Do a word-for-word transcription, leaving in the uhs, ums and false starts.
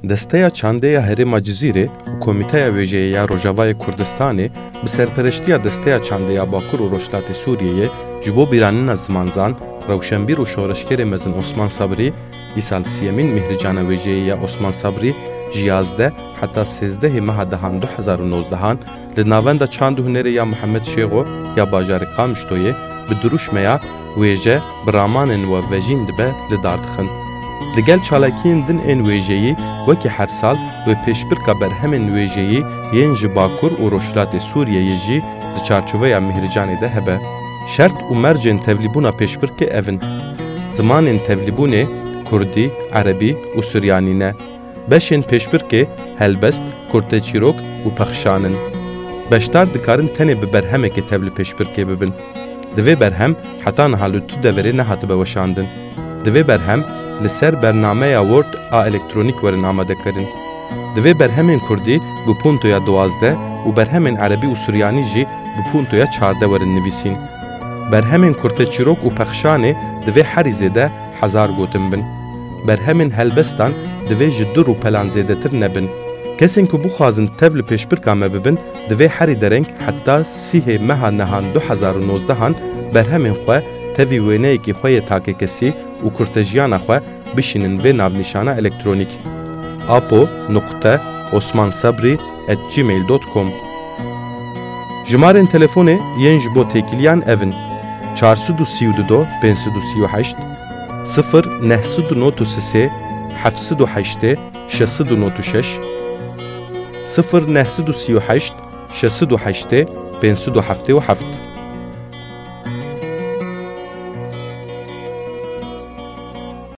Desteya Çandê ya Herêma Cizîrê û Komîteya Wêjeyê ya Rojavayê Kurdistanê bi serpereştiya Desteya Çandê ya Bakur û Rojhilatê Sûriyeyê ji bo bîranîna zimanzan, rewşenbîr û şoreşgerê mezin Osman Sabrî, îsal siyemîn Mîhricana Wêjeyê ya Osman Sabrî ji yazdeh heta sêzdehê meha dehan du hezar û nozdehan li Navenda Çand û Hunerê ya Mihemed Şêxo ya bajarê Qamişloyê bi dirûşmeya Wêje bi ramanên we vejîn dibe li dar dixin. Digel çalakiyên din ên wêjeyî wekî her sal wê pêşbirka berhemên wêjeyî yên ji Bakur û Rojhilatê Sûriyeyê jî di çarçoveya Mîhricanê de hebe. Şert û mercên tevlîbûna pêşbirkê ev in: zimanên tevlîbûnê Kurdî, Erebî û Suryanî ne. Beşên pêşbirkê helbest, kurteçîrok û pexşan in. Beşdar dikarin tenê bi berhemekê tevli pêşbirkê bibin. Divê berhem heta niha li tu deverê nehatibe weşandin. Divê berhem li ser bernameya Word a elektronîk werin amadekirin. Divê berhemên kurdî bi puntoya duwazdeh û berhemên erebî û suryanî jî bi puntoya çardeh werin nivîsîn. Berhemên kurteçîrok û pexşanê divê herî zêde hezar gotin bin. Berhemên helbestan divê ji du rûpelan zêdetir nebin. Kesên ku bixwazin tev li pêşbirka me bibin, divê herî dereng heta sîhê meha nehan du hezar û nozdehan berhemên xwe tevî wêneyekî xwe yê takekesî û kurtejiyana xwe bişînin vê navnîşana elektronîk: apo nuqte osmansabrî et gmail dot com. Jimarên telefonê yên ji bo têkiliyan ev in: çar sed û sî û du, pênc sed û sî û heşt, sifir neh sed û nod û sê, heft sed û heştê, şeş sed û nod û şeş, sifir neh sed û sî û heşt, şeş sed û heştê, pênc sed û heftê û heft.